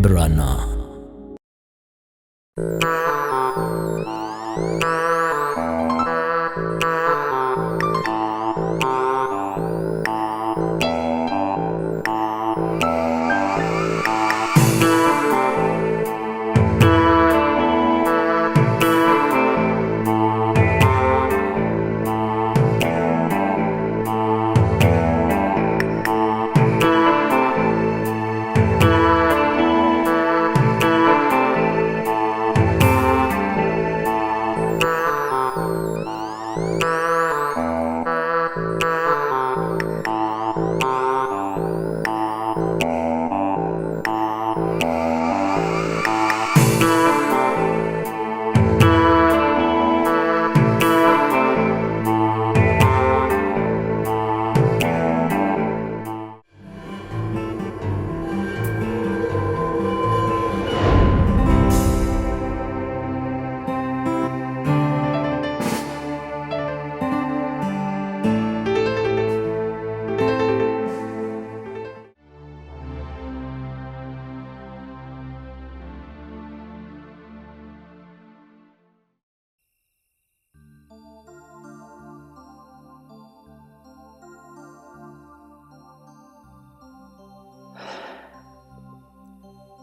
ብራና።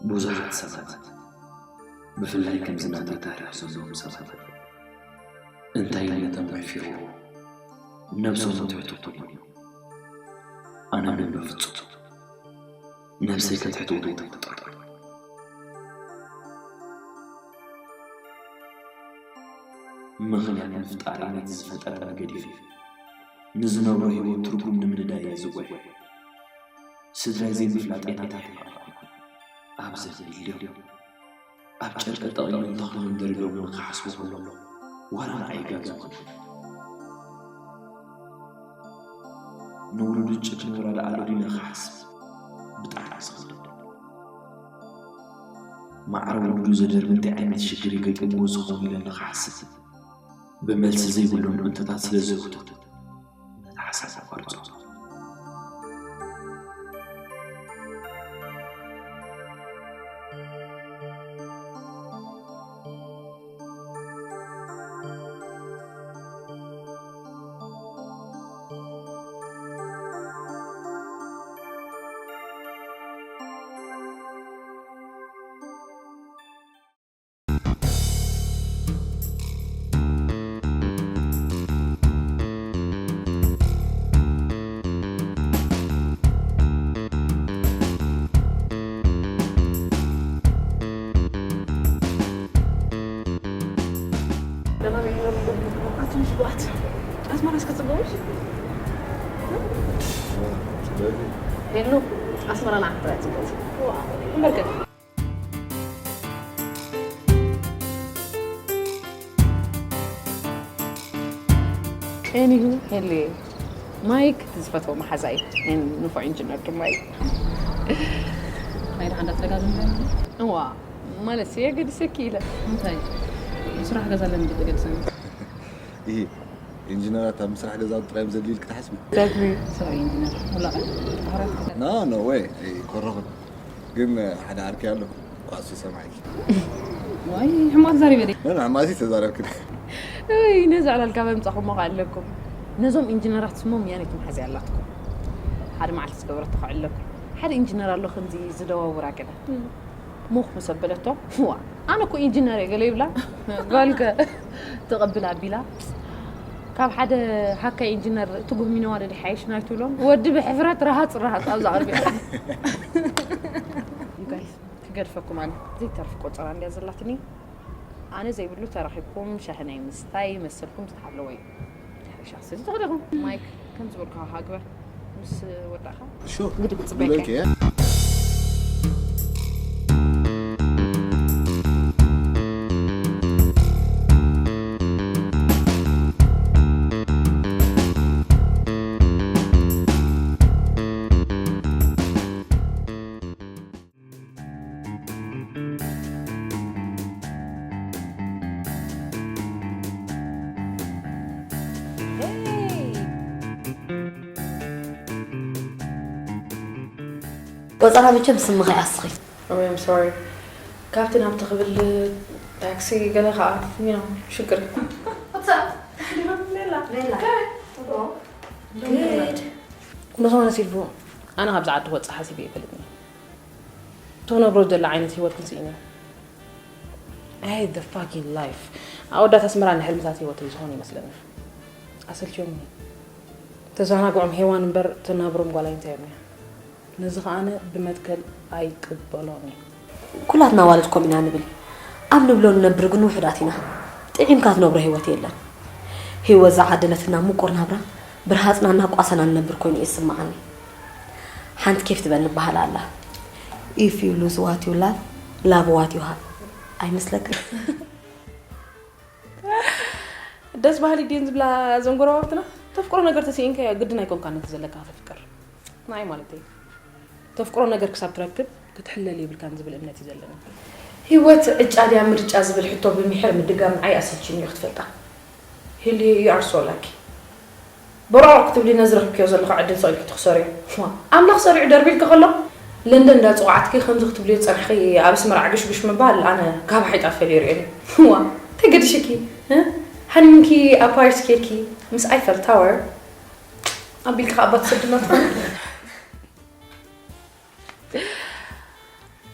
ብዙሓት ሰባት፣ ብፍላይ ከምዚ ናተይ ታሪኽ ዘለዎም ሰባት፣ እንታይነቶም ኣሕፊርዎ ነብሶም ትሕቲ ኮይኖም፣ ኣነ ግን በፍጹም ነብሰይ ከትሕት እውን ኣይጠርጥር። ምኽንያት ምፍጣረይ ነቲ ዝፈጠረኒ ገዲፈ፣ ንዝነብሮ ህይወት ትርጉም ንምንዳይ እየ ዝጓየ። ስድራይ ዘይምፍላጠይ ናተይ ሕማቕ ኣይኮነን። ኣብ ዘንቢል ድዮም ኣብ ጨርቂ ጠቕሊሎም ተኽሎም ደርብዮምዎ ክሓስቦ ከለኹ፣ ዋላ ንዓይ ጋግ ዝኾነ። ንውሉዱ ዝጭክን ወላዲ ኣሎ ድዩ ኢለ ክሓስብ ብጣዕሚ ዝኸብደኒ። ማዕረ ውሉዱ ዘደርቢ እንታይ ዓይነት ሽግር እዩ ገጢምዎ ዝኸውን ኢለ ንኽሓስብ፣ ብመልሲ ዘይብሎም እንተታት ስለ ዝህውተት፣ ነቲ ሓሳብ ኣቋርጾ። ኣስመራ እስከ ጽቡቕሽ? ሄሉ፣ ኣስመራ ንዓኺ ጥራይ ጽቡቕ። እምበርከ። ኤኒሁ፣ ሄሉየ፣ ማይክ ዝፈትዎ መሓዛይ፣ ን-፣ ንፉዕ ኢንጂነር ድማ እዩ። ናይ ደሓን እንዳተደጋገምካ? እዋ፣ ማለት የገድሰኪ ኢለ። እንታይ? ስራሕ ገዛ ለምን ተገድሰኒ? ይሄ ኢንጂነራት ኣብ ምስራሕ ገዛውቲ ጥራይ እዮም ዘድልዩ ኢልኪ ትሓስቢ? ዳግመ። ሶሪ ኢንጂነር፣ ውላቕ ኣኽብረት። ኖ፣ ኖ ወይ፣ ኣይኮረኹን። ግን ሓደ ዓርኪ ኣሎ፣ ኳሱ ይሰምዓኪ። ዋይ፣ ሕማቕ ተዛሪበ ድየ? ኖ፣ ኖ፣ ሕማቕ ተዛረብክን። እይ፣ ነዚ ዕላልካ መምጻኹሞ ከ ኣለኩም። ነዞም ኢንጂነራት ስሞም ያኔት መሓዝያ ኣላትኩም። ሓደ መዓልቲ ዝገበረቶ ከዕለኩም። ሓደ ኢንጂነር ኣሎ ከምዚ ዝደዋውራ ገለ። እም። ሙኽ ምስ ኣበለቶ፣ "ዋ፣ ኣነ እኮ ኢንጂነር እየ" ገለ ይብላ። ጓልከ ተቐብል ኣቢላ፣ ካብ ሓደ ሃካይ ኢንጂነር ትጉህሚነዋ ዶ ይሓይሽ ናይ ትብሎም? ወዲ ብሕፍረት ረሃጽ ረሃጽ ኣብዛ ቅድሚኣ። You guys፣ ክገድፈኩም ኣነ። ዘይተርፍ ቆጸራ እንድያ ዘላትኒ። ኣነ ዘይብሉ ተረኺብኩም ሻሂ ናይ ምስታይ መሰልኩም ዝተሓለወ እዩ። ድሕሪ ሻሂ ስለ ዝኸደኹም። ማይክ፣ ከም ዝበልኩኻ ግበር። ምስ ወዳእካ ሹር። ግድም ክጽበየካ። ብሎኬ። ቆጸራ መቸም ስምኻ ይኣስኺ። Oh, I'm sorry. ካብቲ ናብቲ ክብል ታክሲ ገለ ከዓ you know ሽግር What's up? Bella. Bella. Good. ብዝኾነ ሲልፉ ኣነ ካብዚ ዓዲ ክወፅእ ሓሲበ ይፈልጥኒ። ትነብሮ ዝደለ ዓይነት ህይወት ክንስኢን እየ። I hate the fucking life. ኣወዳት ኣስመራ ንሕልምታት ህይወት ዝኾኑ ይመስለኒ። ኣሰልችዮምኒ። ተዘናግዖም ሄዋን እምበር ተናብሮም ጓል ኣይንታዮም እያ። ነዚ ከኣ ኣነ ብመትከል ኣይቅበሎን እየ። ኩላትና ኣዋልድ ከምኡ ኢና ንብል። ኣብ ንብሎ ንነብር ግን ውሑዳት ኢና። ጥዒምካ ትነብሮ ህይወት የለን። ህይወት ዝዓደለትና ምቁር ናብራ ብርሃጽና እናቋሰና ንነብር ኮይኑ እዩ ዝስምዓኒ። ሓንቲ ኬፍ ትበል ንበሃል ኣላ። If you lose what you love, love what you have። ኣይመስለክን? ደስ በሃሊ ድየን ዝብላ እዘን ጎረባብትና? ተፍቅሮ ነገር ተስኢንካዮ ግድን ኣይኮንካን ነቲ ዘለካ ከተፍቅር። ንዓይ ማለተይ። ተፍቅሮ ነገር ክሳብ ትረክብ ክትሕለል የብልካን ዝብል እምነት እዩ ዘለኒ። ህይወት ዕጫ ድያ ምርጫ ዝብል ሕቶ ብምሒር ምድጋም ንዓይ ኣሰልችኒ እዩ ክትፈልጣ። ሂሊ you are so lucky። በራቕ ክትብሊ ነዚ ረኺብክዮ ዘለኺ ዕድል ስቕ ኢልኪ ትኽሰርዮ። ዋእ ኣምላኽ ሰሪዑ ደርቢልኪ ከሎ ለንደን እንዳጸውዓትኪ ከምዚ ክትብልዮ ዝጸናሕኺ ኣብ ኣስመራ ዕግሽግሽ ምባል ኣነ ካብ ሓይጣፍ ፈልየ ይርእየን እዩ። ዋእ እንታይ ገዲሽኪ? ሃኒሙንኪ ኣብ ፓሪስ ኬድኪ ምስ ኣይፈል ታወር ኣቢልኪ ከኣ ኣባ ትሰድና ትኾኒ።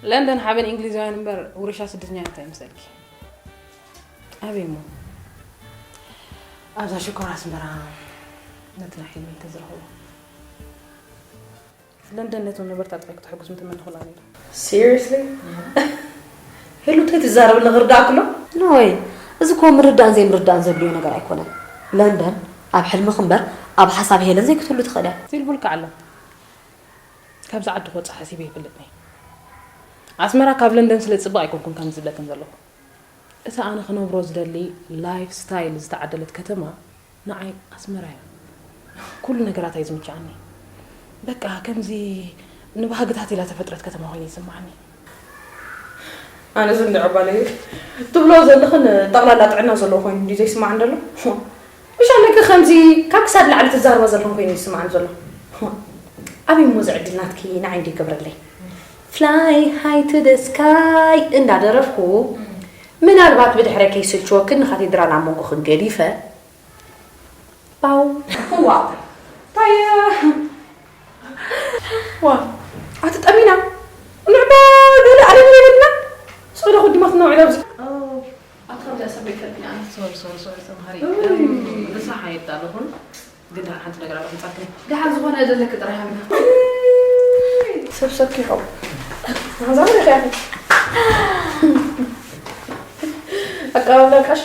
ለንደን ሓበን እንግሊዛውያን እምበር ውርሻ ስደተኛታት ኣይምሰልኪ። ኣበይ እሞ ኣብዛ ሽኮር ኣስመራ ነቲ ናይ ሕልመይ እንተዝረኽቦ። ለንደን ነቶም ነበርታ ጥራይ ክተሐጉስ ምተመነኹላ ነይረ። Seriously? ሄሉ እንታይ ትዛረብ ኣላ ክርዳእኪ ኣሎ? No way። እዚ እኮ ምርዳእን ዘይምርዳእን ዘድልዮ ነገር ኣይኮነን። ለንደን ኣብ ሕልምኺ እምበር ኣብ ሓሳብ ሄለን ዘይክትህሉ ትኽእል እያ። ኢልቡልካ ኣሎ። ካብዚ ዓዲ ክወፅእ ሓሲበ ይፈልጥኒ። ኣስመራ ካብ ለንደን ስለ ዝፅብቕ ኣይኮንኩን ከምዚ ዝብለክን ዘለኹ። እታ ኣነ ክነብሮ ዝደሊ ላይፍ ስታይል ዝተዓደለት ከተማ ንዓይ ኣስመራ እያ። ኩሉ ነገራታ እዩ ዝምችኣኒ። በቃ ከምዚ ንባህግታት ኢላ ተፈጥረት ከተማ ኮይኑ ይስምዓኒ። ኣነ ዝንድዕ ጓለይ ትብሎ ዘለኽን ጠቕላላ ጥዕና ዘለዎ ኮይኑ ድዩ ዘይስምዓኒ ዘሎ? ብሻለኪ ከምዚ ካብ ክሳድ ላዕሊ ትዛረባ ዘለኽን ኮይኑ ይስምዓኒ ዘሎ። ኣበይ እሞ እዚ ዕድል ናትኪ ንዓይ እንዲ ይገብረለይ። Fly high to the sky እንዳደረፍኩ ምናልባት ብድሕረ ከይስልችወክን ንካቴድራል ኣብ መንጎኽን ገዲፈ ባው ዋው ታየ ዋ ኣቲ ጠሚና ንዕባ ገለ ኣረብ ይብልና ስለ ኩድማት ነው ዕለብ ኣቲ ካብ ዚኣ ሰብ ይፈልጥኒ ኣነ ሶሪ ሶሪ ሶሪ ተምሃሪ ንሳ ሓየት ኣለኹን ግን ደሓን ሓንቲ ነገር ኣሎ ክምጻልክን ደሓን ዝኾነ ዘለክ ጥራይ ሃብና ሰብ ሰኪሖም ማዛ ምን ያኺ ኣቀባብላ ቃሻ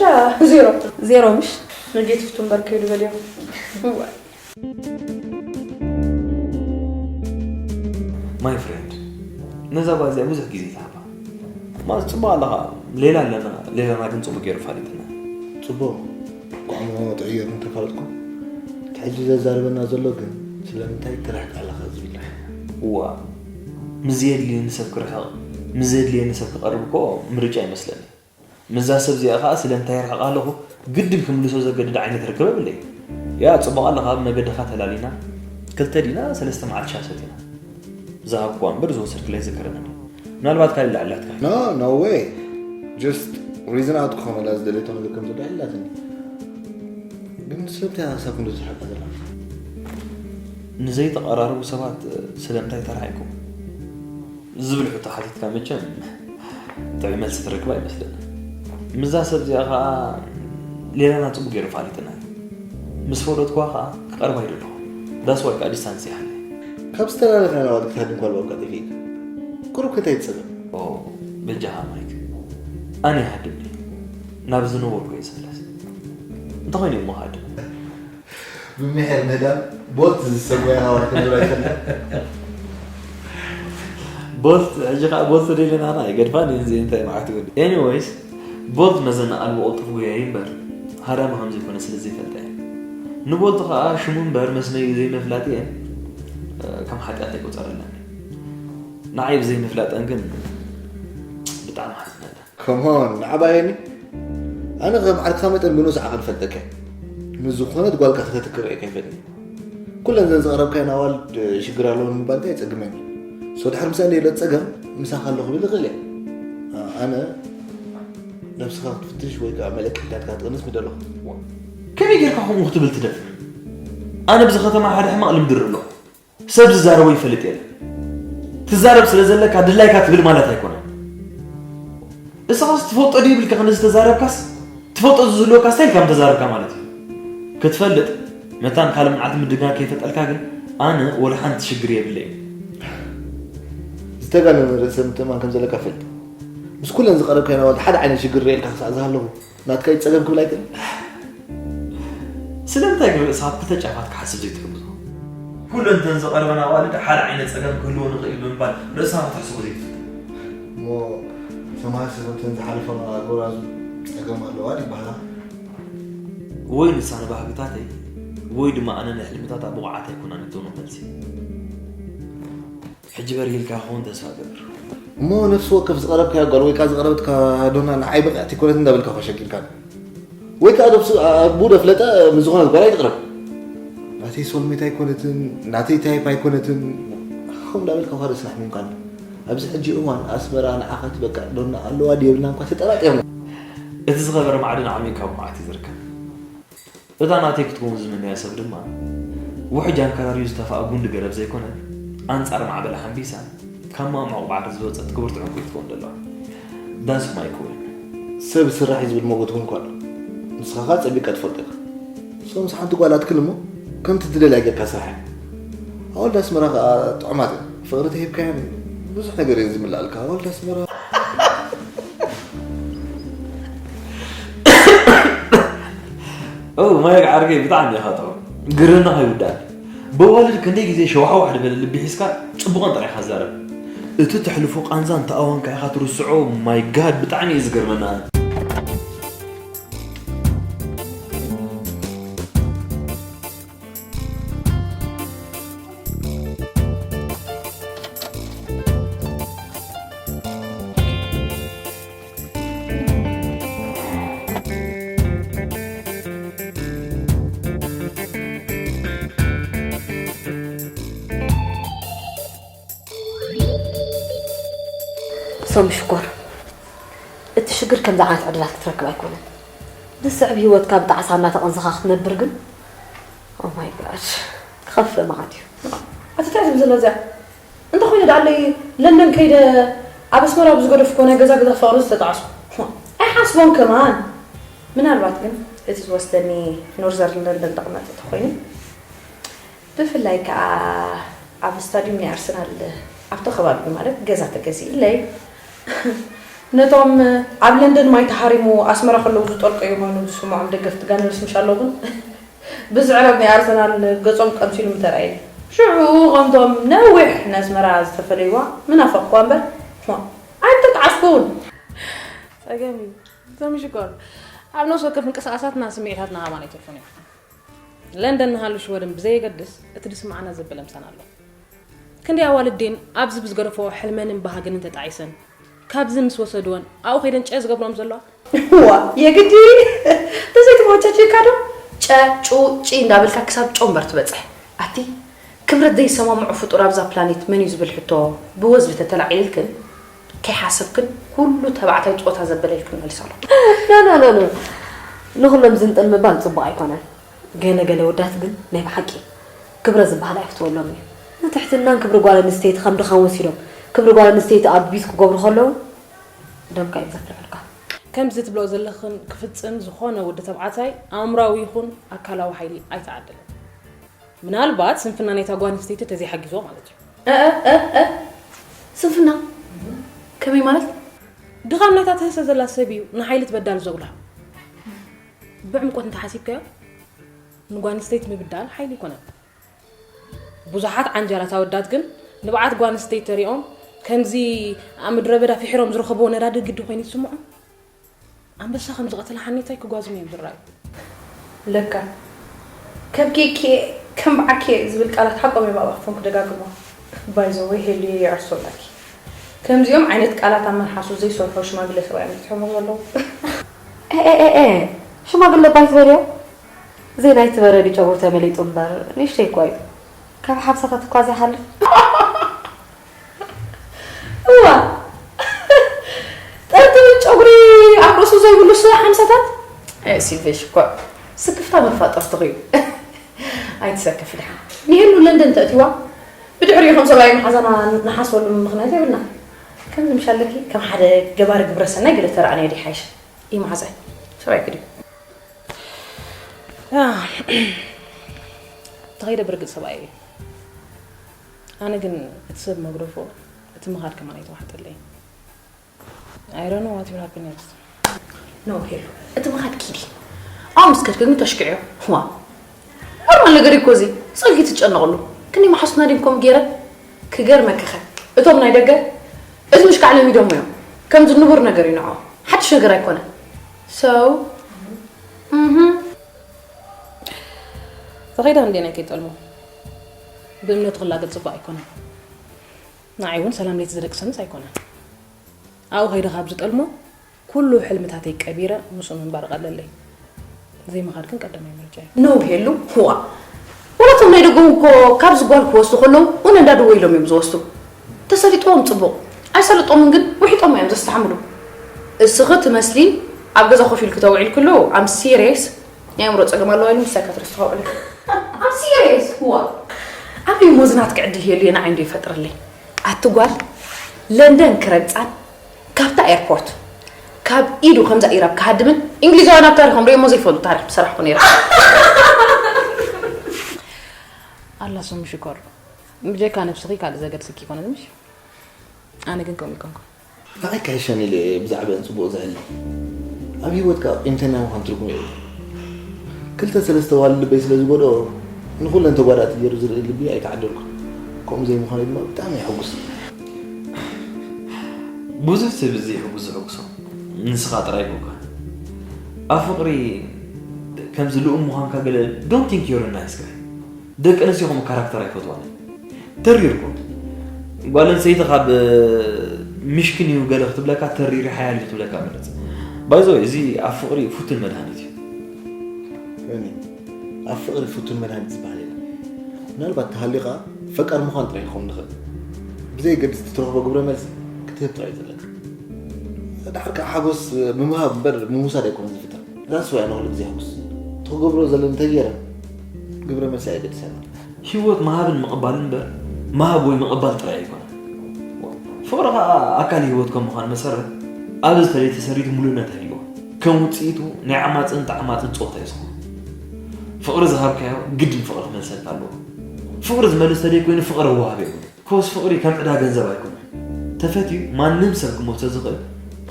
ዜሮ ዜሮ ምሽ ኔጌቲቭ ቱ እምበር ከይዱ በልዮ My friend ነዛ ጓል እዚኣ ብዙሕ ግዜ ትሃባ ማለት ጽቡቕ ኣለኻ ሌላ ኣለና ሌላና ግን ጽቡቕ ገይሩ ፋሊጥና ጽቡቕ ቋሞ ትዕየሩ እንተፋለጥኩም እቲ ሕጂ ዘዛርበና ዘሎ ግን ስለምንታይ ትርሕቅ ኣለኻ ዝብል እዋ ምስ ዘየድልየኒ ሰብ ክርሕቕ ምስ ዘድልየኒ ሰብ ክቐርብ እኮ ምርጫ ይመስለኒ ምዛ ሰብ እዚኣ ኸዓ ስለምንታይ ይርሕቕ ኣለኹ ግድን ክምልሶ ዘገድድ ዓይነት ርክብ የብለይ ያ ጽቡቕ ኣለኻ ኣብ መገድኻ ተላሊና ክልተ ዲና ሰለስተ መዓልቲ ሻሰት ኢና ዝሃብኩዋ እምበር ዝወሰድክለይ ኣይዝክረንን እዩ ምናልባት ካልእ ላዕላትካ No, no way. Just reason out ክኾነላ ዝደለቶ ነገር ከም ዘሎ ኣይላትኒ። ግን ስለምንታይ እያ ክሳብ ክንድዚ ትሓታ ዘላ? ንዘይተቐራረቡ ሰባት ስለምንታይ ተራሒቕኩም ዝብል ሕቶ ሓቲትካ መቸም ጥዑይ መልሲ ትረክብ ኣይመስለንን። ምስዛ ሰብ እዚኣ ኸዓ ሌላና ጽቡቕ ገይሩ ፋሊጥና እዩ። ምስ ፈለጥኩዋ ኸዓ ክቐርባ ኣይደለኹን። That's why ከዓ distance ይሓለይ። ካብ ዝተላለኽና ናባቲ ክትሃድም ጓል ባብካ ጠፊእካ። ቁሩብ ከ እንታይ ትጸበ? ኦ በጃኻ ማይክ ኣነ ይሃድም ድየ? ናብ ዝነበርኩ እየ ዝምለስ። እንተኾይነ እሞ ሃድም። ብምሒር ምህዳም ቦልት ዝሰጎየ ሃዋር ክንብል ኣይፈልጥ። ቦልት ሕጂ ከዓ ቦልት ደይለና ና ይገድፋን እየን እዚኤን እንታይ መዓት ይወዲ anyways ቦልት መዘና ኣልቦ ቅልጡፍ ጎያይ እምበር ሃዳሚ ከም ዘይኮነ ስለ ዘይፈልጠ እየ ንቦልት ከዓ ሽሙ እምበር መስመዩ ዘይመፍላጥ እየ ከም ሓጢኣት ኣይቆፀረለን ንዓይ ብዘይምፍላጠን ግን ብጣዕሚ ሓዝነለን። Come on፣ ንዓባየኒ ኣነ ከም ዓርክኻ መጠን ብንኡስ ዓቐን እፈልጠካ እየ። ምስ ዝኾነት ጓልካ ክተትክእ ርኤካ ኣይፈልጥን እየ። ኩለን እዘን ዝቐረብካየን ኣዋልድ ሽግር ኣለወን ምባልካ የጸግመኒ እዩ። ሶ ድሕር ምሳይ እንደየለ ጸገም ምሳኻ ኣለኹ ብል ይኽእል እየ። ኣነ ነብስኻ ክትፍትሽ ወይ ከዓ መለክዒታትካ ትቕንስ ምደለኹ። ከመይ ጌርካ ከምኡ ክትብል ትደፍር? ኣነ ብዚ ከተማ ሓደ ሕማቕ ልምዲ ርኢ ኣለኹ። ሰብ ዝዛረቦ ይፈልጥ የለን። ትዛረብ ስለ ዘለካ ድላይካ ትብል ማለት ኣይኮነን። እስኻስ ትፈልጦ ድዩ ብልካ ክንዲ ዝተዛረብካስ ትፈልጦ ዝህልወካ ስታይል ከም ተዛረብካ ማለት እዩ። ክትፈልጥ መታን ካልእ መዓልቲ ምድግጋም ከይፈጠልካ ግን ኣነ ወላ ሓንቲ ሽግር የብለይ። ዝተጋነነ ርእሰ ምትእማን ከም ዘለካ ፈልጥ። ምስ ኩለን ዝቐረብካየን ኣዋልድ ሓደ ዓይነት ሽግር ርእየልካ ክሳዕ ዝሃለኹ ናትካ እዩ ጸገም ክብል ኣይክእል። ስለምንታይ ግን ርእስኻ ብክልተ ጫፋት ክሓስብ ዘይትሕግዞ? ኩለንተን ዝቐርበና ኣዋልድ ሓደ ዓይነት ጸገም ክህልዎ ንኽእል ብምባል ርእስኻ ክትሕስቦ ዘይትፍትን? እሞ ሰማር ሰበብተን ዝሓለፈን ኣጎራዙ ጸገም ኣለዋ ይበሃላ። ወይ ንሳ ንባህግታተይ ወይ ድማ ኣነ ንሕልምታታ ብቑዓት ኣይኮናን እትብሎ መልሲ። ሕጂ በርሂልካ ክኸውን ተስፋ እገብር። እሞ ነፍሲ ወከፍ ዝቐረብካዮ ጓል ወይ ከኣ ዝቐረበትካ ዶና ንዓይ ብቕዕቲ ኣይኮነትን እንዳበልካ እኳ ሸጊርካኒ። ወይ ከኣ ደፍሱ ኣቡ ደፍለጠ ምስ ዝኾነት ጓል ኣይትቕረብ። ናተይ ሶልሜት ኣይኮነትን፣ ናተይ ታይፕ ኣይኮነትን። ከምኡ እንዳበልካ እኳ ርእስና ኣሕሚምካኒ። ኣብዚ ሕጂ እዋን ኣስመራ ንዓኻ ትበቅዕ ዶና ኣለዋ ድየብላን እኳ ተጠራጢርና። እቲ ዝኸበረ ማዕድን ዓሚቕ ካብ መዓት እዩ ዝርከብ። እታ ናተይ ክትከውን ዝምነያ ሰብ ድማ ውሕጅ ኣንከራርዩ ዝተፋኣ ጉንዲ ገረብ ዘይኮነ፣ ኣንጻር ማዕበል ሓምቢሳ ካብ ማዕሙቕ ባሕሪ ዝወጸት ክብርቲ ዕንቁ እዩ ክትከውን ዘለዋ። That's my queen። ሰብ ስራሕ እዩ ዝብል ሞጎት እውን እኳ ኣሎ። ንስኻ ኸኣ ጸቢቕካ ትፈልጦ ኢኻ። So ምስ ሓንቲ ጓል ኣትክል እሞ ከምቲ ትደልያ ጌርካ ስራሕ። ኣዋልድ ኣስመራ ኸኣ ጥዑማት እየን። ፍቕሪ ተሂብካየን ብዙሕ ነገር እየን ዝምልኣልካ። ኣዋልድ ኣስመራ ኦ ማይ ዓርከይ ብጣዕሚ ኢኻ ጥዑም። ግርና ከይውዳእ። በዋልድ ክንደይ ግዜ ሸዋሕዋሕ ዝበለ ልቢ ሒዝካ ጽቡቕን ጥራይ ኢኻ ትዛረብ። እቲ ተሕልፎ ቃንዛ እንተኣወንካ ኢኻ ትርስዖ። My God ብጣዕሚ እዩ ዝገርመና ኣነ። ሶም ሽኮር፣ እቲ ሽግር ከምዚ ዓይነት ዕድላት ክትረክብ ኣይኮነን። ዝስዕብ ህይወትካ ብጣዕሳ እናተቐንዘኻ ክትነብር ግን፣ oh my God፣ ክኸፍእ መዓት እዩ። ኣቲ እንታይ ትብል ዘላ እዚኣ? እንተኾይነ ደኣለይ ለንደን ከይደ ኣብ ኣስመራ ብዝገደፍኩ ናይ ገዛ ገዛ ፍቕሪ ዝተጣዕስኩ። ኣይሓስቦን ከማን። ምናልባት ግን እቲ ዝወስደኒ ኖርዘርን ለንደን ተቐመጠ ተኾይኑ፣ ብፍላይ ከኣ ኣብ ስታድዩም ናይ ኣርሰናል ኣብቲ ከባቢ ማለት ገዛ ተገዚእለይ፣ ነቶም ኣብ ለንደን ማይ ተሃሪሙ ኣስመራ ከለዉ ዝጠልቀዩ ኮይኑ ዝስምዖም ደገፍቲ ጋነርስ ምሽ ኣለዉ ግን ብዝዕረብ ናይ ኣርሰናል ገጾም ቀምሲሉ ምተራእየኒ። ሽዑ ከምቶም ነዊሕ ንኣስመራ ዝተፈለይዋ ምናፈቕኳ እምበር ኣይምተጣዓስኩን። ጸገም እዩ። ቶም ሽኮር፣ ኣብ ነፍሲ ወከፍ ምንቅስቓሳትና ስምዒታትና ኣባና ኣይተርፉን እዮም። ለንደን ንሃሉ ሽወደን ብዘየገድስ እቲ ድስምዓና ዘበለ ምሳና ኣሎ። ክንደይ ኣዋልድ ድየን ኣብዚ ብዝገደፈኦ ሕልመንን ባህግንን ተጣዒሰን ካብዚ ምስ ወሰድወን ኣብኡ ከይደን ጨ ዝገብርኦም ዘለዋ? ዋ የግዲ ተዘይትመቻቸካ ዶ ጨ ጩ ጪ እንዳበልካ ክሳብ ጨ እምበር ትበጽሕ። ኣቲ ክብረት ዘይሰማምዖ ፍጡር ኣብዛ ፕላኔት መን እዩ ዝብል ሕቶ ብወዝቢ ተተላዒልክን ከይሓሰብክን ኩሉ ተባዕታይ ጾታ ዘበለ ኢልክን መልሳሉ። ኖ ኖ ኖ ኖ ንኹሎም ዝንጥል ምባል ጽቡቕ ኣይኮነን። ገለ ገለ ወዳት ግን ናይ ብሓቂ ክብረት ዝበሃል ኣይፍትወሎምን እዩ። ንትሕትናን ክብሪ ጓል ኣንስተይቲ ከም ድኻም ወሲዶም ክብሪ ጓል ኣንስተይቲ ኣቢዩዝ ክገብሩ ከለዉ ደምካ እዮም ዘፍርሑልካ። ከምዚ ትብልኦ ዘለኽን ክፍጽም ዝኾነ ወዲ ተባዕታይ ኣእምራዊ ይኹን ኣካላዊ ሓይሊ ኣይተዓደለን። ምናልባት ስንፍና ናይታ ጓል ኣንስተይቲ ተዘይሓጊዝዎ ማለት እዩ። እ እ እ እ ስንፍና ከመይ ማለት? ድኻም ናይታ ትህሰ ዘላ ሰብ እዩ ንሓይሊ እቲ በዳሊ ዘጉልሖ። ብዕምቆት እንተሓሲብካዮ ንጓል ኣንስተይቲ ምብዳል ሓይሊ ኣይኮነን። ብዙሓት ዓንጃላት ኣወዳት ግን ንብዓት ጓል ኣንስተይቲ ተሪኦም ከምዚ ኣብ ምድረ በዳ ፊሒሮም ዝረኸብዎ ነዳዲ ግዲ ኮይኑ ይስምዖም። ኣንበሳ ከም ዝቐተለ ሓኔታይ ክጓዝሙ እዮም ዝረኣዩ። ለካ ከም ኬኬ ከም በዓኬ ዝብል ቃላት ሓቆም እዮም ኣብ ኣፎም ክደጋግሞ። ባይዘወይ ሄሉየ ይዕርሶላኪ። ከምዚኦም ዓይነት ቃላት ኣብ መልሓሱ ዘይሰርሖ ሽማግለ ሰብኣይ እዮም ዝጥሕሙ ዘለዉ። ኤ ኤ ኤ ኤ ሽማግለ ባይ ዝበልዮ? ዘይ ናይቲ በረዲ ጨጉሩ ተመሊጡ እምበር ንእሽተይ እኳ እዩ። ካብ ሓምሳታት እኳ ዘይሓልፍ። ጠርጥሪ ጨጉሪ ኣብ ርእሱ ዘይብሉ ስ ሓምሳታት። ኣይ ሲልቬሽ እኮ ስክፍታ መፋጠርትኺ እዩ። ኣይትሰከፊ ድሓን። ንሄሉ ለንደን ተእትዋ። ብድሕሪኡ ከም ሰብኣይ መሓዛና ንሓስበሉ ምኽንያት የብልና። ከምዚ ምሽ ኣለኪ ከም ሓደ ገባሪ ግብረ ሰናይ ገለ ተረኣንዮ ዲ ሓይሽ። እዩ መሓዛይ። ሰብኣይ ክዲ። ተኸይደ ብርግጽ ሰብኣይ እዩ። ኣነ ግን እቲ ሰብ መግደፎ እቲ ምኻድ ከማን ኣይተዋሕጠለይ። I don't know what will happen next. ኖ ሄሉ፣ እቲ ምኻድ ኪዲ። ኣብ ምስ ከድኪ ግን ተሽክዕዮ። ዋ፣ ኖርማል ነገር እኮ እዚ። ጸልኪ ትጨነቕሉ። ክንዲ መሓሱትና ድዮም ከምኡ ገይረ? ክገርመኪኸ፣ እቶም ናይ ደገ እዚ ምሽካዕ ለሚዶሞ እዮም። ከምዚ ንቡር ነገር እዩ ንዖ። ሓድሽ ነገር ኣይኮነ። So፣ እህ። ተኸይዳ እንዴ ናይ ከይጠልሞ። ብእምነቱ ክላገድ ጽቡቕ ኣይኮነን። ንዓይ እውን ሰላም ለይቲ ዝደቅሰንስ ኣይኮነን። ኣብኡ ከይደ ካብ ዝጠልሞ ኩሉ ሕልምታተይ ቀቢረ ምስኡ ምንባር ቀለለይ። ዘይምኻድ ግን ቀዳማይ ምርጫ እዩ። ኖ ሄሉ፣ ህዋ፣ ወላቶም ናይ ደገው እኮ ካብዚ ጓል ክወስዱ ከለዉ እውን እንዳደወ ኢሎም እዮም ዝወስዱ። ተሰሊጥዎም ጽቡቕ፣ ኣይሰልጦምን ግን ውሒጦም እዮም ዘስተሓምሉ። እስኺ ትመስሊ ኣብ ገዛ ኮፍ ኢልኪ ተውዒልክሉ ኣም ሲሪየስ ናይ ኣእምሮ ጸገም ኣለዋ ኢሉ ምስ ሳይካትሪስት ተኸውዕሉ። ኣም ሲሪየስ፣ ህዋ። ኣበይ እሞ ዝናትኪ ዕድል ሄሉ የንዓይ እንዶ ይፈጥረለይ። ኣቲ ጓል ለንደን ክረግጻን ካብታ ኤርፖርት ካብ ኢዱ ከምዛ ኢራብ ክሃድምን እንግሊዛውያን ኣብ ታሪኾም ርእዮሞ ዘይፈልጡ ታሪኽ ምሰራሕኩ ነይረ። ኣላ ስሙ ሽኮር ብጀካ ነብስኺ ካልእ ዘገድስኪ ይኮነን ምሽ? ኣነ ግን ከምኡ ይኮንኩ። ንዓይ ካይሻን ኢለ እየ ብዛዕባአን ጽቡቕ ዝሕሊ። ኣብ ህይወትካ ቂምተኛ ምዃን ትርጉም የብሉን። ክልተ ሰለስተ ዋልድ ልበይ ስለ ዝጎድኦ ንኹለን ተጓዳእቲ ገይሩ ዝርኢ ልቢ ኣይተዓደልኩን። ከምኡ ዘይምዃነይ ድማ ብጣዕሚ የሐጉስ። ብዙሕ ሰብ እዚ ይሕጉስ ዝሕጉሶ ንስኻ ጥራይ ኮንካ ኣብ ፍቕሪ ከምዚ ልኡም ምዃንካ ገለ don't think you're a nice guy። ደቂ ኣንስትዮ ከምኡ ካራክተር ኣይፈትዋን። ተሪርኩም ጓል ኣንስተይቲ ካብ ምሽክን እዩ ገለ ክትብለካ ተሪር ሓያል እዩ ትብለካ ምረጽ። ባይዞ እዚ ኣብ ፍቕሪ ፍቱን መድሃኒት እዩ። ዮኒ፣ ኣብ ፍቕሪ ፍቱን መድሃኒት ዝበሃል የለን። ምናልባት ተሃሊኻ ፈቃር ምዃን ጥራይ ክኸውን ንኽእል። ብዘየገድስ እቲ ትረኽቦ ግብረ መልሲ ክትህብ ጥራይ እዩ ዘለካ። ድሓር ከዓ ሓጎስ ብምሃብ እምበር ምውሳድ ኣይኮነን ዝፍጠር። ራስ ወይ ኣነ ኩሉ ግዜ ሕጉስ። እቲ ክገብሮ ዘለኒ እንተገይረ ግብረ መልሲ ኣየገድሰና። ህይወት ምሃብን ምቕባልን እምበር ምሃብ ወይ ምቕባል ጥራይ ኣይኮነን። ፍቕሪ ከዓ ኣካል ህይወት ከም ምዃን መሰረት ኣብ እዚ ተለይ ተሰሪቱ ምሉእነት ኣይህልዎን። ከም ውፅኢቱ ናይ ዓማፅን ተዓማፅን ፀወታ እዩ ዝኾን። ፍቕሪ ዝሃብካዮ ግድን ፍቕሪ ክመልሰልካ ኣለዎ። ፍቕሪ ዝመልስ ተደይ ኮይኑ ፍቕሪ ወሃቢ የብሉን። ኮስ ፍቕሪ ከም ዕዳ ገንዘብ ኣይኮነን። ተፈትዩ ማንም ሰብ ክመልሶ ዝኽእል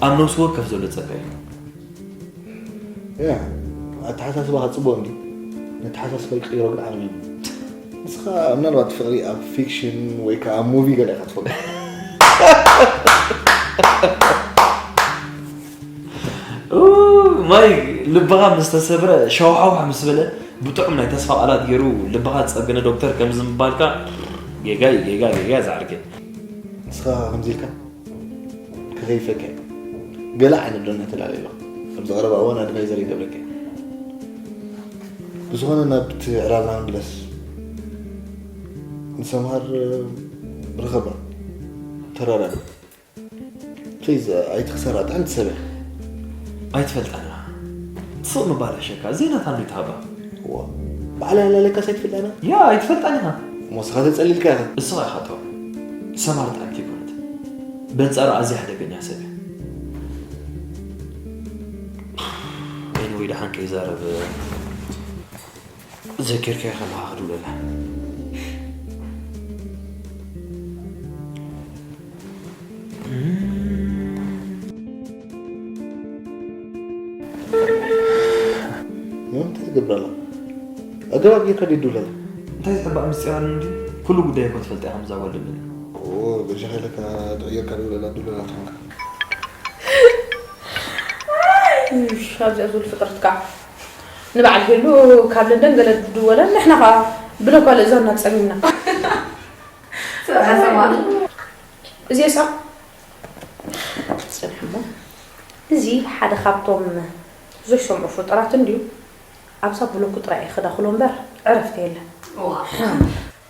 ኣብ ነብሲ ወከፍ ዘሎ ፀጋ እዩ። ያ ኣተሓሳስባኻ ፅቡቕ እንዲ ነተሓሳስባ ይቅይሮ ግን ዓቕሚ የብሉን። ንስኻ ምናልባት ፍቕሪ ኣብ ፊክሽን ወይ ከዓ ኣብ ሙቪ ገለ ኢኻ ትፈልጦ። ማይ ልብኻ ምስ ተሰብረ ሸውሓውሕ ምስ በለ ብጥዑም ናይ ተስፋ ቃላት ገይሩ ልብኻ ዝፀገነ ዶክተር ከምዚ ምባልካ ጌጋ እዩ ጌጋ ጌጋ እዩ ዝዓርከይ። ንስኻ ከምዚ ኢልካ ክኸይፈካ እዩ። ገለ ዓይነት ዶ እናተላለየ ኣሎ ኣብዚ ቀረባ እዋን ኣድቫይዘር ይገብረካ እዩ። ብዝኾነ ናብቲ ዕላልና ንምለስ። ንሰምሃር ርኸባ ተራዳዱ። ፕሊዝ ኣይትኽሰራ ጥዕምቲ ሰብ እያ። ኣይትፈልጣን ኢኻ። ትስቕ ምባል ኣሸካ ዘይናታ እንዶ ይትሃባ። ዋ ባዕላ ያላለካስ ኣይትፈልጣና። ያ ኣይትፈልጣን ኢኻ። ሞስኻ ተጸሊልካ ኢኻ። እስኻ ኢኻ ጠው። ሰማር ጥዕምቲ ይኮነት። በንጻሩ ኣዝያ ሓደገኛ ሰብ እያ። ኤኒወይ ደሓን ከይዛረብ ዘኪርካዮ ከለኻ ክድውለላ። እንታይ ትገብር ኣላ? ኣገባብ ጌርካ ድዩ ድውለላ? እንታይ ዝሕባእ ምስጢር ኣሎ እንዲ? ኩሉ ጉዳይ እኮ ትፈልጥ ኢኻ ምዛ ጓል ደበለ። ኦ፣ በጃኻ ኢለካ ጥዕየርካ ድውለላ ድውለላ ትኾንካ። እሽ፣ ኣብዚኣ ዝብል ፍጥረት ከዓ ንበዓል ሄሉ ካብ ለንደን ገለ ድወለን ንሕና ከዓ ብለኳ ልእዛና ጸሚምና። እዚኣ እሳ ጽንሕ እሞ እዚ ሓደ ካብቶም ዘይሰምዑ ፍጡራት እንድዩ። ኣብዛ ብሎኩ ጥራይ እዩ ክዳኽሎ እምበር ዕረፍቲ የለን።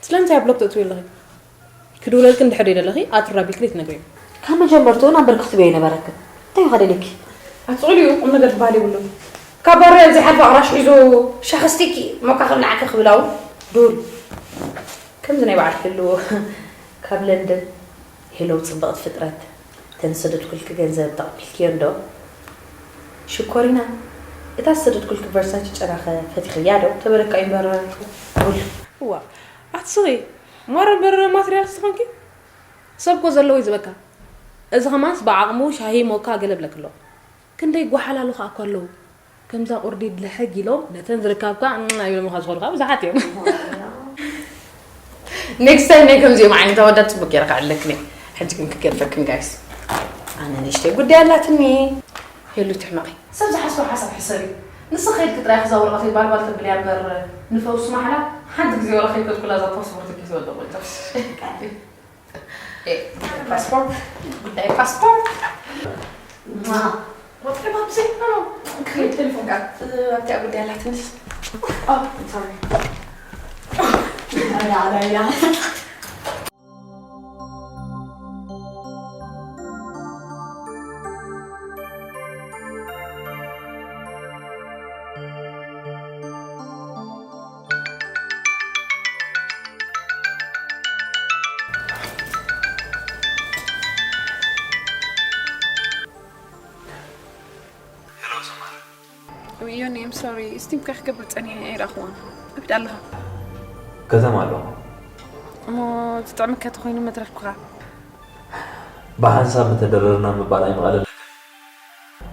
ስለምንታይ ኣብ ብሎክ ተእትዊ ኣለኺ? ክድውለልኪ እንድሕር ደለኺ ኣትራ ቢልኪ ትነግሪዮ። ካብ መጀመርትኡ ናብ በርክቲ በይ ነበረክን እንታይ እዩ ከደልኪ? ኣትፅቕልዩ ቁም ነገር ዝበሃል የብሉን። ካብ ባርያ ዘይሓልፍ ኣቕራሽ ሒዙ ሻኽስቲኪ ሞካ ክብልዓኪ ክብል ኣው ዱል። ከምዚ ናይ በዓል ክህልዎ ካብ ለንደን። ሄሎ ፅብቕቲ ፍጥረት፣ ተን ዝሰደድኩልኪ ገንዘብ ተቐቢልክዮ እንዶ? ሽኮሪና፣ እታ ዝሰደድኩልኪ ቨርሳቺ ጨናኸ ፈቲኽያ ዶ? ተበለካ እዩ እምበር። ዱል። እዋ ኣትስኺ ማረ በር ማትርያል ዝኾንኪ ሰብ ኮ ዘለዎ እዩ ዝበካ። እዚ ኸማንስ ብዓቕሙ ሻሂ ሞካ ገለ ብለክሎ። ክንደይ ጓሓላሉ ኸኣ እኮ ኣለዉ። ከምዛ ቁርዲድ ልሕግ ኢሎም ነተን ዝርካብካ እም ኢሎምኻ ዝኾኑ ኸኣ ብዙሓት እዮም። ኔክስት ታይም ናይ ከምዚኦም ዓይነት ኣወዳት ጽቡቅ ገይረ ክዕለክን እየ። ሕጂ ግን ክገድፈክን ጋይስ። ኣነ ንእሽተይ ጉዳይ ኣላትኒ። ሄሉ ትሕመቒ። ሰብ ዝሓስቦ ሓሳብ ሕሰቢ። ንስኺ ከይድኪ ጥራይ እዛ ወረቐተይ ባልባል ተብልያ እምበር ንፈውሲ ማሕላ ሓንቲ ግዜ ወላ ከይከድኩላ እዛ ፓስፖርት ኪስ ወደቑ። ፓስፖርት ጉዳይ ፓስፖርት ወጥሪ ባብዚ ቴሌፎን ጋር ኣብቲያ ጉዳይ ኣላትንስ ዮኒ፣ I'm sorry፣ ስቲምካ ክገብር ጸኒሐ ኣይረኣኽዎን። ከቢድ ኣለኻ። ከተማ ኣለኹ። እሞ ዝጥዕመካ ተኾይኑ መትረፍኩኻ። ብሓንሳብ ምተደረርና ምባል ኣይምቐለለክን።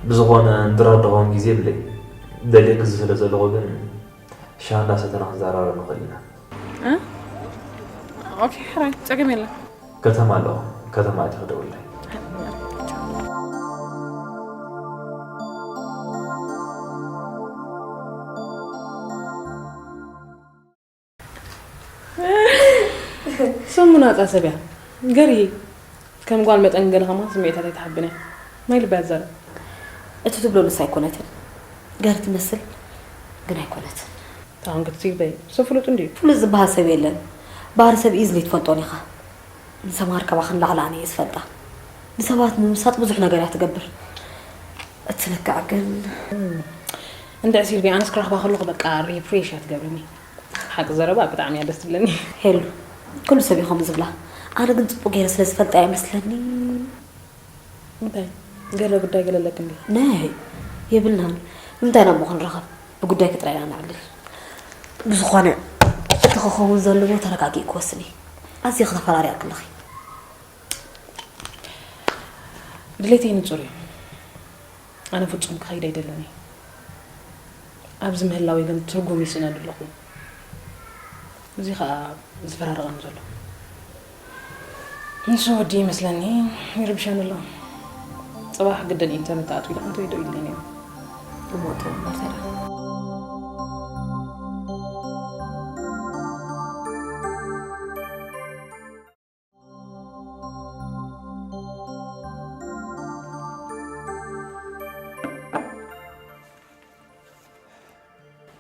ብዝኾነ እንድራር ድኸውን ግዜ የብለይ። ደልየኪ ስለ ዘለኹ ግን ሻሂ እንዳሰተና ክንዘራረብ ንኽእል ኢና። ኦኬ፣ ሕራይ፣ ጸገም የለን። ከተማ ኣለኹ። ከተማ ኣቲኺ ደውለይ። ሰሙ ናጻ ሰብ እያ። ገርሂ ከም ጓል መጠን ገለ ከማን ስምዒታት ኣይትሓብን እያ። ናይ ልባ እያ ትዛረብ። እቲ ትብሎ ንሳ ኣይኮነትን። ገርሂ ትመስል ግን ኣይኮነትን። እታ ክንክቲ በይ ሰብ ፍሉጥ እንድዩ። ፍሉጥ ዝበሃል ሰብ የለን። ባህሪ ሰብ ኢዝሊ ትፈልጦን ኢኻ። ንሰምሃር ካባኽን ላዕሊ ኣነ እየ ዝፈልጣ። ንሰባት ንምምሳጥ ብዙሕ ነገር እያ ትገብር። እቲ ልክዕ ግን እንድዒ ሲልቪ ኣነስ ክረኽባ ከለኹ በቃ ሪፍሬሽ እያ ትገብረኒ። ሓቂ ዘረባ ብጣዕሚ እያ ደስ ትብለኒ። ሄሉ ኩሉ ሰብ እዩ ከምኡ ዝብላ። ኣነ ግን ፅቡቅ ገይረ ስለ ዝፈልጣ እያ መስለኒ። እንታይ ገለ ጉዳይ ገለ ኣለኪ እንዲ? ናይ የብልናን። ንምንታይ ናብ ምኹን ረኸብ ብጉዳይ ክጥራይ ኢና ንዕልል። ብዝኾነ እቲ ክኸውን ዘለዎ ተረጋጊእ ክወስን እዩ። ኣዝየ ክተፈራርያ ክለኺ። ድሌተይ ንጹር እዩ። ኣነ ፍጹም ክኸይድ ኣይደልን እየ። ኣብዚ ምህላወይ ግን ትርጉም ይስእነሉ ኣለኹ። እዚ ኸኣ ዝፈራርቐኒ ዘሎ። ንሱ ወዲ ይመስለኒ ይርብሸኒ ኣሎ። ጽባሕ ግድን ኢንተርነት ኣትዊሉ እንተይዶ ኢለኒ እዮም። እሞ ጥሩ እምበር ተዳ።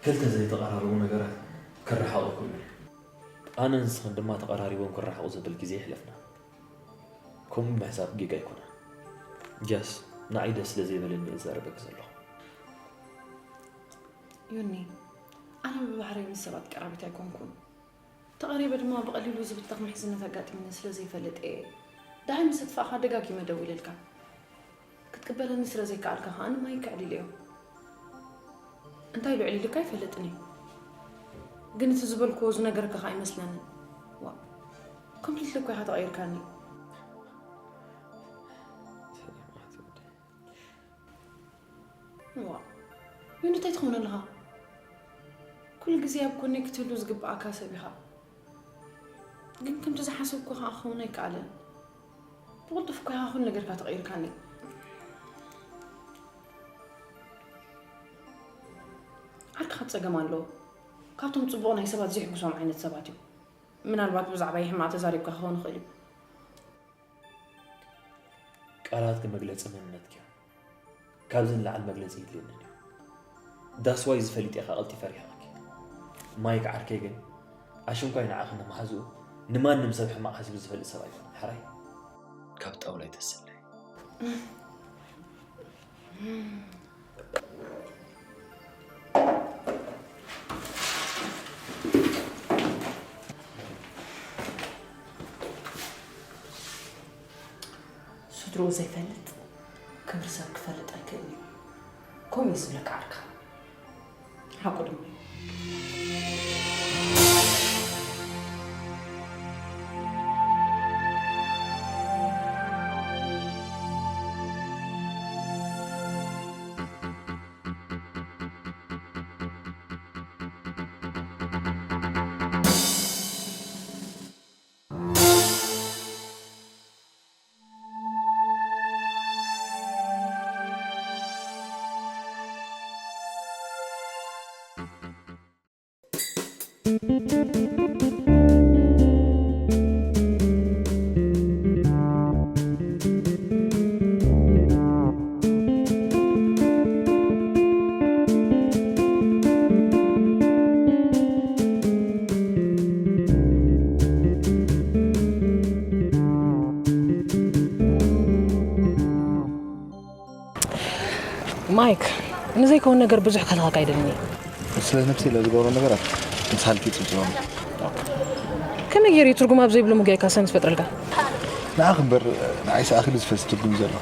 ክልተ ዘይተቐራረቡ ነገራት ክረሓቑ ይኽእሉ እዮም። ኣነን ንስኽን ድማ ተቐራሪቦም ክረሓቑ ዘብል ግዜ የሕለፍና። ከምኡ ምሕሳብ ጌጋ ኣይኮነን። ጃስ ንዓይ ደስ ስለ ዘይበለኒ እየ ዝዛረበኪ ዘለኹ። ዮኒ፣ ኣነ ብባህረይ ምስ ሰባት ቀራቢት ኣይኮንኩን። ተቐሪበ ድማ ብቐሊሉ ዝብተኽ ምሕዝነት ኣጋጢሙኒ ስለ ዘይፈልጥ እየ። ደሃይ ምስ ኣጥፋእኻ ደጋጊመ ደዊለልካ። ክትቅበለኒ ስለ ዘይከኣልካ ከኣ ንማይ ክዕሊለዮ። እንታይ ኢሉ ኣዕሊሉካ ኣይፈልጥን እየ። ግን እቲ ዝበልክዎ ዝነገረካ ከኣ ኣይመስለንን። ዋእ፣ ኮምፕሊትሊ እኮ ኢኻ ተቐይርካኒ። ዋ፣ ዮኒ እንታይ ትኸውን ኣለኻ? ኩሉ ግዜ ኣብ ጎነይ ክትህሉ ዝግብኣካ ሰብ ኢኻ። ግን ከምቲ ዝሓሰብኩ ከኣ ክኸውን ኣይከኣለን። ብቕልጡፍ እኮ ኢኻ ኩሉ ነገርካ ተቐይርካኒ። ዓርክኻ ጸገም ኣለዎ። ካብቶም ጽቡቕ ናይ ሰባት ዘይሕጉሶም ዓይነት ሰባት እዩ። ምናልባት ብዛዕባይ ሕማቕ ተዛሪብካ ክኸውን ይኽእል እዩ። ቃላትኪ መግለጺ መንነትኪ እዮም። ካብዚ ንላዕሊ መግለጺ የድልየንን እዩ። That's why እዚ ፈሊጠ ኢኻ ቀልጢፈ ርሒቐኪ። ማይክ ዓርከይ ግን ኣሽንኳይ ንዓኺ ንመሓዝኡ ንማንም ሰብ ሕማቕ ሓሲቡ ዝፈልጥ ሰብ ኣይኮነን። ሕራይ? ካብ ጣውላ ይተስለይ። ስድርኡ ዘይፈልጥ ክብሪ ሰብ ክፈልጥ ኣይክእልን እዩ። ከምኡ እዩ ዝብለካ ዓርካ። ሓቁ ድማ እዩ። ማይክ፣ ንዘይከውን ነገር ብዙሕ ከልኻካ ኣይደልን እየ። ስለ ነብሰይ ለዝገብሮ ነገራት ምስ ሃልኪ ጽብጽቦም። ከመይ ገይሩ እዩ ትርጉም ኣብ ዘይብሉ ምጉያይካ ሰላም ዝፈጥረልካ? ንዓኺ እምበር ንዓይስ ኣኺሉ ዝፈስ ትርጉም እዩ ዘለዎ።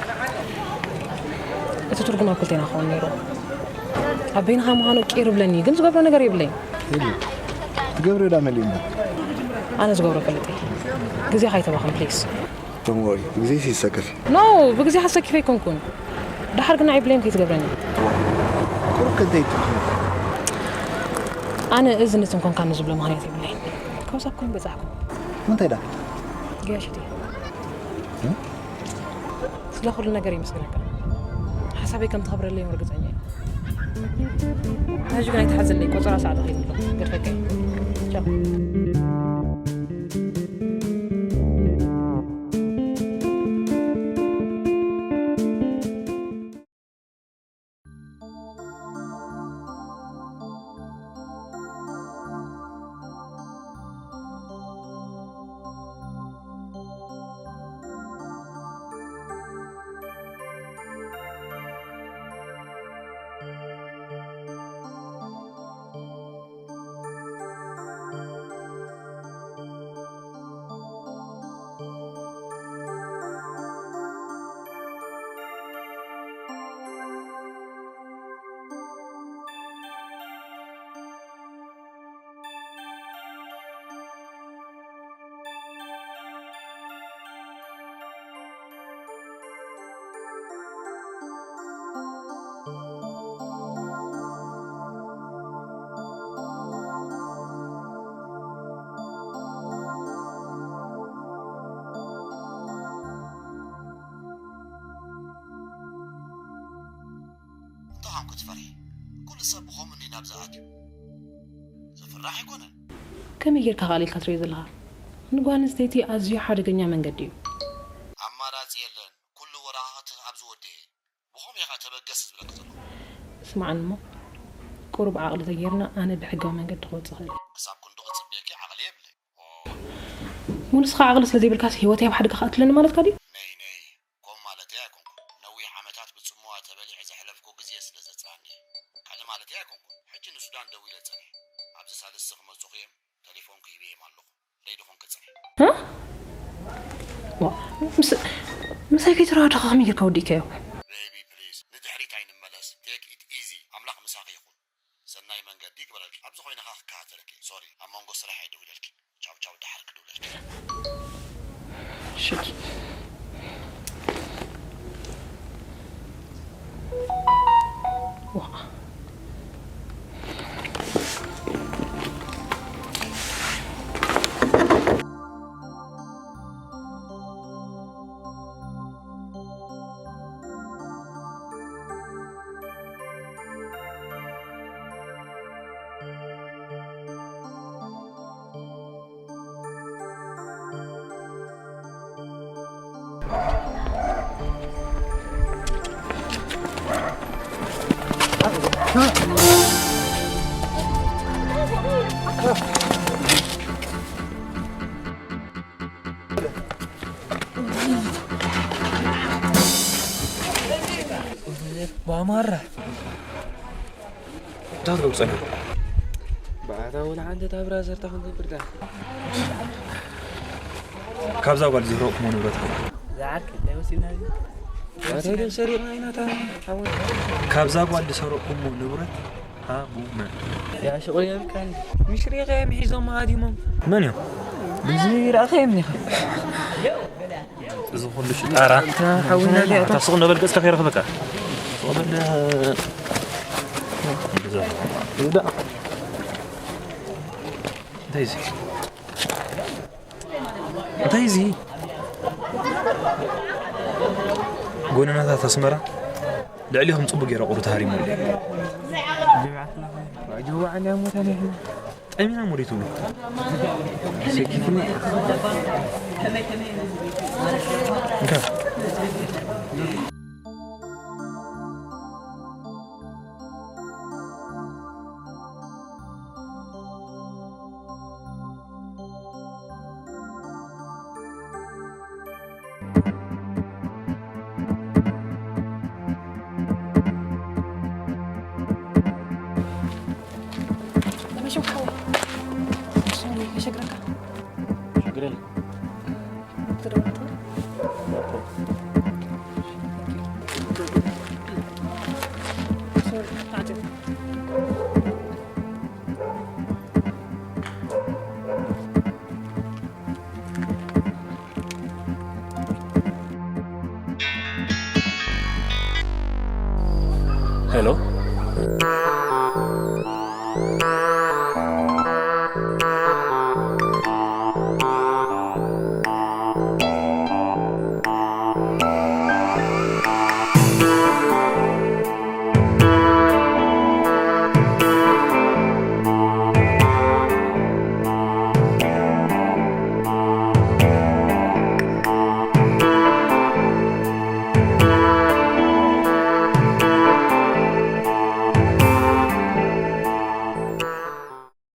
እቲ ትርጉም ኣብ ክልቴና ክኸውን ነይሩ። ኣብ በይንኻ ምዃኑ ቂር ይብለኒ፣ ግን ዝገብሮ ነገር የብለይን። የለ፣ ትገብርዮ ዳ መሊኡ እምበር። ኣነ ዝገብሮ ፈልጥ እየ። ግዜኻ ኣይተባኽን ፕሊስ። ዶንት ወሪ፣ ብግዜሲ ይሰከፍ። ኖ፣ ብግዜኻ ሰኪፈ ኣይኮንኩን። ደሓር ግን ንዓይ ብሌም ከይትገብረኒ። ቁሩብ ከ እንታይ ትብሉ? ኣነ እዚ ንትን ኮንካ ንዝብሎ ምኽንያት የብለይን። ከውሳብ ኮን በጻሕኩ። ምንታይ ዳ? ገያሽቲ። እ? ስለ ኩሉ ነገር የመስግነካ። ሓሳበይ ከም ትኸብረለይ ርግጸኛ እየ። ሕጂ ግን ኣይትሓዘለይ፣ ቆጸራ ሰዓት ከይትብሎ። ገድፈካ እየ። ቻው። እንታይ ኾንኩ ትፈርሒ? ኩሉ ሰብ ብኸምኡ እንዲ ናብዚ ኣትዩ። ዘፍራሕ ኣይኮነን። ከመይ ጌርካ ቃሊልካ ትሪኦ ዘለኻ? ንጓል ኣንስተይቲ ኣዝዩ ሓደገኛ መንገዲ እዩ። ኣማራጺ የለን። ኩሉ ወረቓቕቲ ኣብዚ ወዲኤ። ብኸምኡ እየ ኸዓ ተበገስ ዝብለኪ ዘለኹ። ስምዓኒ እሞ፣ ቁሩብ ዓቕሊ ተጌርና ኣነ ብሕጋዊ መንገዲ ክወጽእ እኽእል እየ። ክሳብ ክንዱ ክጽበየኪ ዓቕሊ የብለይ። ኦ። እሞ ንስኻ ዓቕሊ ስለ ዘይብልካስ ህይወተይ ኣብ ሓደጋ ክኣትለኒ ማለትካ ድዩ? ነይ፣ ነይ። ከምኡ ማለተይ ኣይኮንኩን። ነዊሕ ዓመታት ብጽምዋ ተበሊዐ ዘሕለፍኩ ግዜ ስለ ዘጽናኒ። ካልእ ማለተይ ኣይኮንኩን። ሕጂ ንሱዳን ደዊለ ጸኒሐ። ኣብዚ ሳልስቲ ክመጹኺ እዮም። ተሌፎን ክህብዮም ኣለኹ። ደይ ድኹም ክጽንሕ። እ? ዋ፣ ምስ-፣ ምሳይ ከይተረዳዳእካ ከመይ ጌርካ ወዲእካዮ? ቤቢ፣ ፕሊዝ፣ ንድሕሪት ኣይንመለስ። ቴክ ኢት ኢዚ። ኣምላኽ ምሳኺ ይኹን። ሰናይ መንገዲ ይግበረልኪ። ኣብዚ ኮይነ ኸኣ ክከታተለኪ። ሶሪ፣ ኣብ መንጎ ስራሕ እየ ደው ኢለልኪ። ቻው ቻው፣ ደሓር ክድውለልኪ። ሽት። ዋ። ማራ እንታይ ትገብሩ ጸኒሑ? ብኣታ ወላ ሓንቲ እታ ብራዘር ታኹን ዘብርዳ። ካብዛ ጓል ዝረቕኩሞ ንብረት ሃቡ። ዝዓርክ እንታይ ወሲድና እዚ? ኣታ ዶ ሰሪቕና ኢና እታ ሓወይ። ካብዛ ጓል ዝሰረቕኩሞ ንብረት ሃቡና። ያ ሽቑ የብልካን። ምሽ ሪኢኻ እዮም ሒዞም ሃዲሞም። መን እዮም? ብዚ ርኣኻ እዮም ኒኻ። እዚ ኩሉ ሽጣራ። እታ ሓውና እዚኣ እታ ስቕ እንዳበል ገጽካ ከይረኽበካ። ስቕ በል። ይዳ። እንታይ እዚ? እንታይ እዚ? ጎደናታት ኣስመራ ልዕሊኹም ጽቡቅ ገይረ ቁሩ ተሃሪሙ ኣሎ። ጀዋዕና ሞታ ነይሩ። ጠሚና ሞሪቱ። ሰኪፍኒ። እንካ። መሸም ሓወይ። ሶሪ፣ ከሸግረካ። ሽግር የለም። ትደውል። ሶሪ፣ ተዓጽዩ።